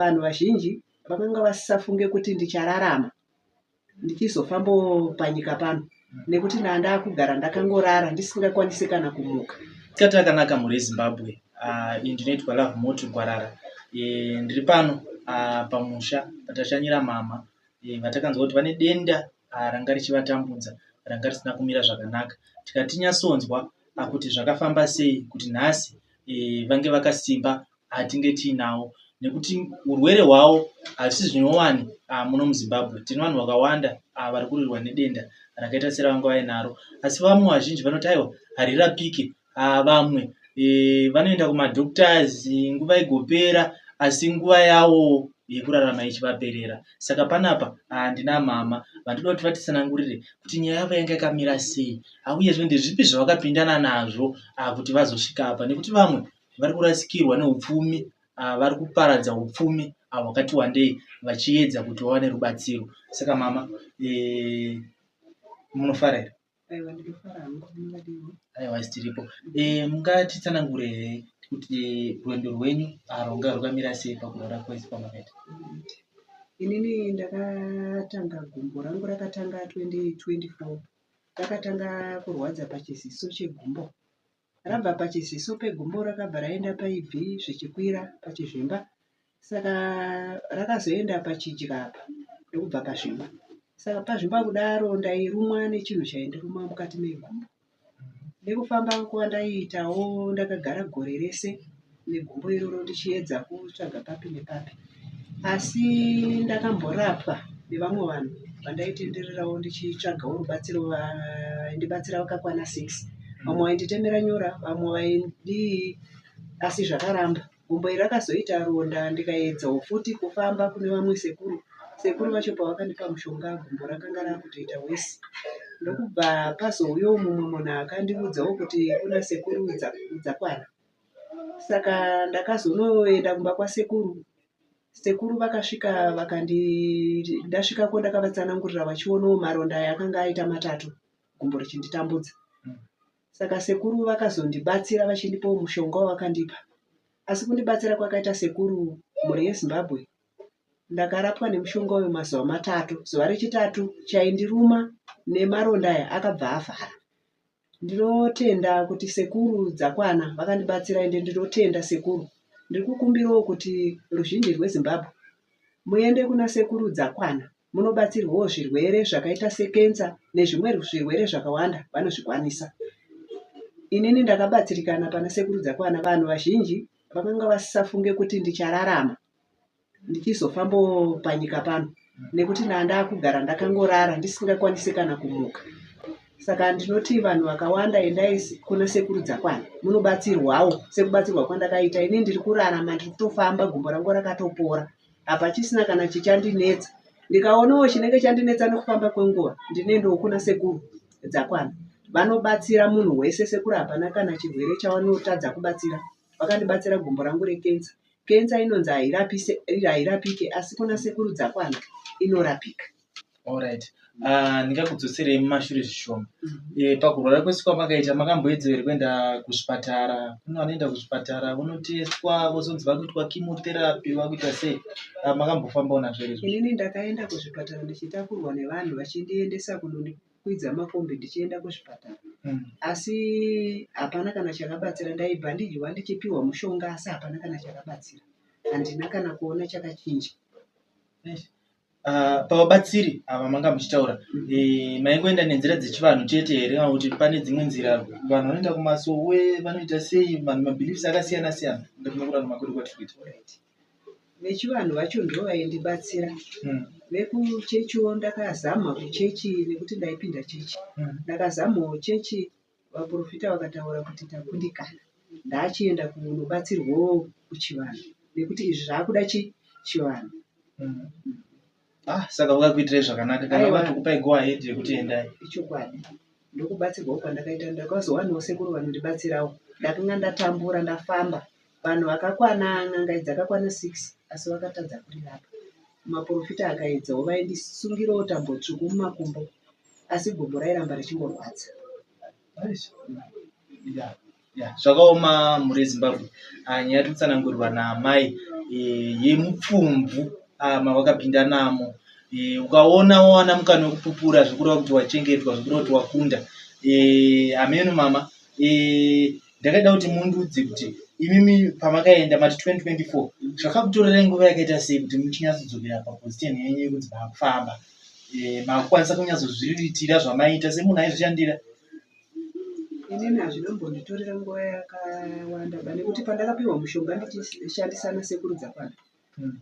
Vanhu vazhinji vakanga vasisafunge kuti ndichararama ndichizofambawo panyika pano nekuti ndandakugara ndakangorara ndisingakwanisi kana kumuka. Tikati akanaka mhuri yeZimbabwe, ini ndinoitwa Love Moto Gwarara. Ndiri pano pamusha patashanyira mama vatakanzwa kuti vane denda ranga richivatambudza ranga risina kumira zvakanaka. Tikati tinyatsonzwa kuti zvakafamba sei kuti nhasi vange vakasimba atinge tiinawo nekuti urwere hwawo hazvisi zvinyowani muno muZimbabwe. Tine vanhu vakawanda vari kurwirwa nedenda rakaita seravanga vainaro asi vamwe vazhinji vanoti aiwa harirapike. Vamwe vanoenda kumadoctors nguva igopera asi nguva yavo yekurarama ichivaperera. Saka panapa ndina mama vandinoda kuti vatitsanangurire kuti nyaya yavo yanga yakamira sei uyezve ndezvipi zvavakapindana nazvo kuti vazosvika apa nekuti vamwe vari kurasikirwa neupfumi, vari kuparadza upfumi hwakati wandei vachiedza kuti vawane rubatsiro. Saka mama munofara here? Aiwa ndinofara hangu, mungadii? Aiwa isi tiripo. Mungatitsanangure here kuti rwendo rwenyu rwanga rwakamira sei pakurwara kwese kwamakaita? Inini ndakatanga gumbo rangu rakatanga 2024 rakatanga kurwadza pachiziso chegumbo. Rabva pachiziso pegumbo rakabva raenda paibvi zvichikwira pachizvimba. Saka rakazoenda pachidya apa ndokubva pazvimba. Saka pazvimba kudaro ndairumwa nechinhu chaindiruma mukati megumbo. Nekufamba kwandaiitawo ndakagara gore rese negumbo iroro ndichiedza kutsvaga papi nepapi. Asi ndakamborapwa nevamwe vanhu vandaitendererawo ndichitsvagawo rubatsiro vaindibatsira vakakwana 6. Vamwe vainditemera nyora, vamwe vaidii asi zvakaramba. Gumbo iri rakazoita ronda ndikaedzawo futi kufamba kune vamwe sekuru. Sekuru vacho pavakandipa mushonga gumbo rakanga rakutoita wesi. Ndokubva pazouyawo mumwe munhu akandiudzawo kuti kuna sekuru Dzakwana. Saka ndakazonoenda kumba kwasekuru. Sekuru vakasvika vakandi ndasvikako ndakavatsanangurira vachionawo maronda aya akanga aita matatu gumbo richinditambudza. Saka sekuru vakazondibatsira vachindipawo mushonga wavakandipa. Asi kundibatsira kwakaita sekuru mhuri yeZimbabwe ndakarapwa nemushonga uyu mazuva matatu. Zuva rechitatu chaindiruma nemaronda aya akabva avhara. Ndinotenda kuti sekuru Dzakwana vakandibatsira ende ndinotenda sekuru. Ndiri kukumbirawo kuti ruzhinji rweZimbabwe muende kuna sekuru Dzakwana munobatsirwawo zvirwere zvakaita sekensa nezvimwe zvirwere zvakawanda vanozvikwanisa. Inini ndakabatsirikana pana sekuru Dzakwana vanhu vazhinji vakanga vasisafunge kuti ndichararama. ndichizofambawo panyika pano nekuti ndandakugara ndakangorara ndisingakwanisi kana kumuka. Saka ndinoti vanhu vakawanda endai kuna sekuru Dzakwana munobatsirwawo sekubatsirwa kwandakaita. Ini ndiri kurarama ndiri kutofamba gumbo rangu rakatopora hapachisina kana chichandinetsa. Ndikaonawo chinenge chandinetsa nekufamba kwenguva ndinoendawo kuna sekuru Dzakwana. Vanobatsira munhu wese sekuru hapana kana chirwere chavanotadza kubatsira. Vakandibatsira gumbo rangu rekenza. Kenza inonzi hairapise hairapike asi kuna sekuru Dzakwana inorapika. Alright. Ndingakudzoserei mumashure zvishoma. Pakurwara kwese kwamakaita makamboedza here kuenda kuzvipatara? Kune vanoenda kuzvipatara vonotestwa vozonzi vakuitwa chemotherapy vakuita sei? Makambofambawo nazvo here izvozvo? Inini ndakaenda kuzvipatara ndichitakurwa nevanhu vachindiendesa kunondikwidza makombi ndichienda kuzvipatara. Asi hapana kana chakabatsira. Ndaibhandijwa ndichipiwa mushonga asi hapana kana chakabatsira. Handina kana kuona chakachinja. Pavabatsiri ava manga muchitaura maingoenda nenzira dzechivanhu chete here kana kuti pane dzimwe nzira vanhu vanoenda kumasowe vanoita sei vanhu mabeliefs akasiyana siyana ndokurarama kwedu kwatiri kuita. Vechivanhu vacho ndivo vaindibatsira. Vekuchechiwo ndakazama kuchechi nekuti ndaipinda chechi. Ndakazamawo chechi vaprofita vakataura kuti takundikana. Ndachienda kunobatsirwawo kuchivanhu nekuti izvi zvakuda chivanhu. Saka vakakuitirai zvakanaka kana vatokupai go ahead yekuti endai. Ichokwadi. Ndokubatsirwawo kwandakaita ndakazowanawo sekuru vanondibatsirawo. Ndakanga ndatambura ndafamba. Vanhu vakakwana n'anga idzi dzakakwana 6 asi vakatadza kurirapa. Maporofita akaedzawo vaindisungirawo tambo tsvuku mumakumbo asi gumbo rairamba richingorwadza. Yeah. Yeah, zvakaoma mhuri yeZimbabwe. Ah, nyaya yatiri kutsanangurirwa naamai eh, yemupfumvu ah, mavakapinda namo. Eh, ukaona wawana mukana wekupupura zvekureva kuti wachengetwa, zvekureva kuti wakunda. Eh, hameno mama. Eh, ndakaida kuti mundiudze kuti imimi pamakaenda mati 2024 zvakakutorerai nguva yakaita sei kuti muchinyatsodzokera paposition yenyu yekunzi makufamba eh, makukwanisa kunyatsozviriritira zvamaiita semunhu aizvishandira? Inini hazvinombonditorera nguva yakawanda ba nekuti pandakapiwa mushonga ndichishandisa nasekuru Dzakwana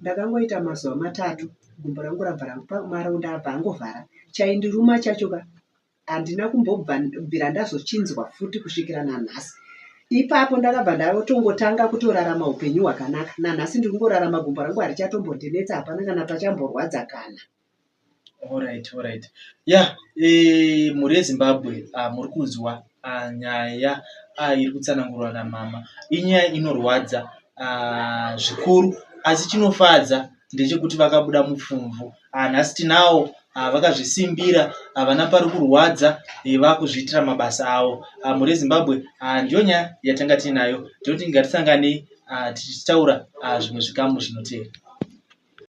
ndakangoita mazuva matatu gumbo rangu rabva rangu maronda abva angovhara. Chaindiruma chacho ka handina kumbobvira ndazochinzwa futi kusvikira nanhasi. Ipapo ndakabva ndatongotanga kutorarama upenyu hwakanaka. Nanhasi ndiri kungorarama gumbo rangu harichatombondinetsa hapana kana pachamborwadza kana. Alright, alright. Yeah, eh, mhuri yeZimbabwe ah, muri kunzwa ah, nyaya ah, iri kutsanangurwa namama. Inyaya inorwadza ah, zvikuru asi chinofadza ndechekuti vakabuda mupfumvu. Ah, nhasi tinawo ah, vakazvisimbira havana pari kurwadza eh, vakuzviitira mabasa avo. Ah, mhuri yeZimbabwe ah, ndiyo nyaya yatanga tiinayo. Tinoti ngatisanganei ah, tichitaura ah, zvimwe zvikamu zvinoteera.